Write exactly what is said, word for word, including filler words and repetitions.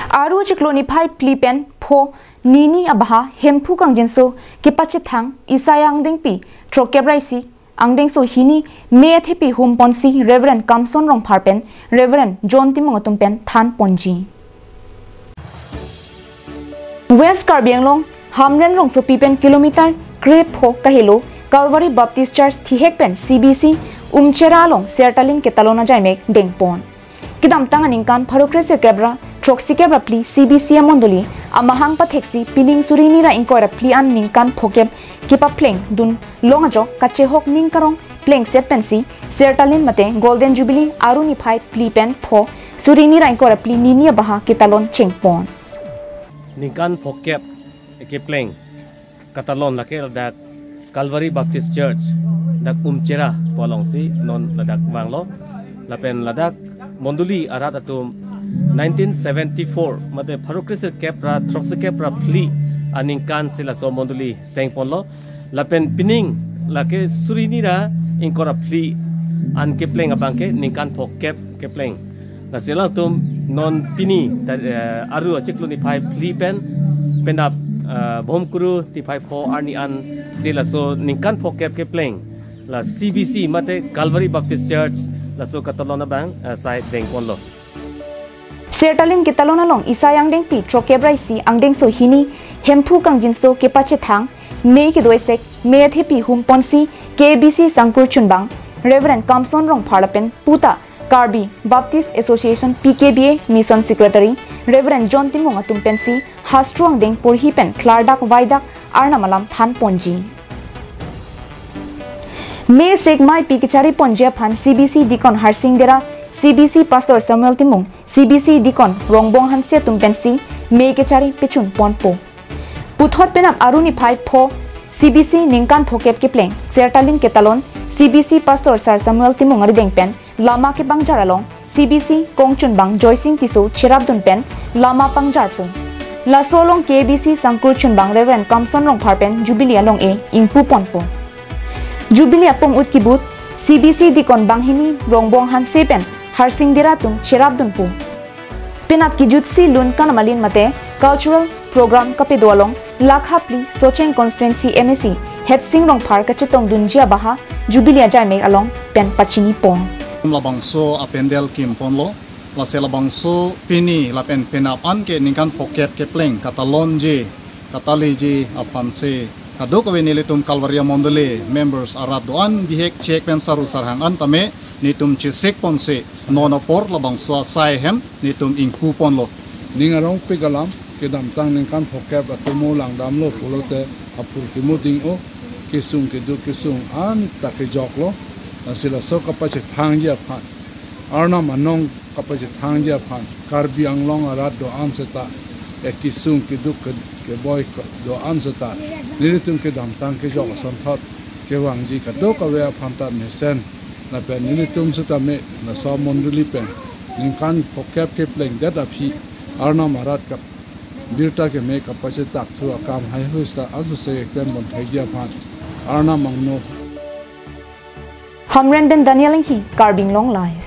Aru chiklo niphai phli pen pho nini abaha Hemphu kangjinso kepachethang Isai angdengpi throkkep ra isi angdengso hini me athepi humponsi Reverend Kamson Rongphar pen Reverend John Timung atum pen thanponji. West Karbi Anglong, Hamren rongsopi pen kilometer krepho kahelo Calvary Baptist Church thihek pen C B C Umchera along Sertalin ketalon ajaimek dengpon. Kedamtang aningkan pharo kresirkep ra throksikep ra phli C B C amondoli amahang patheksi pining suri hini ra ingkoi ra phli an ningkan phokep kepaplengdun long ajok kachehok ning karong plengset pensi Sertalin mate Golden Jubilee aru niphai phli pen pho suri hini ra ingkoi ra phli nini abaha ketalon chengpon. Ningkan phokep kepleng katalon lake ladak Calvary Baptist Church dak Umchera pu alongsi non ladak vanglo. Lapen ladak mondoli arat atum nineteen seventy-four mate pharo kresirkep ra throksikep ra phli aningkan si laso mondoli sengponlo. Lapen pining lake suri hini ra ingkoi ra phli an kepleng abangke ningkan phokep kepleng. Lasi alangtum non pini ta, eh, aru achiklo niphai phli pen penap, eh, Bhomkuru niphai pho arni an si laso ningkan phokep kepleng la C B C mate Calvary Baptist Church laso katalon abang, eh, sai dengponlo. Sertalin ketalon along Isai angdengpi throkkep ra isi angdengso hini Hemphu kangjinso kepachethang me kedo-esek me athepi humponsi K B C sangkur chunbang Reverend Kamson Rongphar lapen puta Karbi Baptist Association P K B A Mission Secretary Reverend John Timung atum pensi hastro angdeng porhi pen klardak vaidak Arnam alam thanponji. Me sek maipi kechariponji aphan C B C Deacon Harsing Dera, C B C Pastor Samuel Timung, C B C Deacon Rongbong Hanse atum pensi me kechari pechunponpo. Puthot penap aru niphai pho C B C ningkan phokep kepleng Sertalin ketalon C B C Pastor Sar Samuel Timung arideng pen lama kepangjar along C B C kongchunbang Joysing Tisso cherapdun pen lama pangjarpo. Laso along K B C sangkur chunbang Reverend Kamson Rongphar pen Jubilee along-e ingpuponpo. Jubilee apong ut kibut C B C Deacon banghini Rongbong Hanse pen Harsing Dera atum cherapdunpo. Penap kejutsi lun kanamalin mate cultural program kapedo along lakha phli Socheng constituency M A C Hetsing Rongphar kachetongdunji abaha Jubilee ajaimek along pen pachinipon. Labangso apendel kimponlo, lasi labangso pini lapen penap anke ningkan phokep kepleng katalonji kataliji aphansi kadokave nelitum Calvary mondoli members arat do-an bihek chek pen saru sarhang an tame netum chesikponsi non apor labangso asai ahem netum ingpuponlo. Ning arongpik alam, kedamtang ningkan phokep atomo langdamlo pulote apor kemuding o, kesung keduk kesung anta kejoklo, lasi laso kapachethangji aphan, Arnam anong kapachethangji aphan, Karbi Anglong arat do-an seta, eh, kesung keduk ke-, keboi ke-, do-an seta, nelitum kedamtang kejok asonthot kevangji kadokave aphan ta mesen, lapen nelitum setame laso mondoli pen ningkan phokep keplengdet aphi Arnam arat kap birta keme kapachethak thu akam haihui seta ansose klemponthekji aphan Arnam angno. Hamren pen Daniel Enghi, Karbi Anglong Live.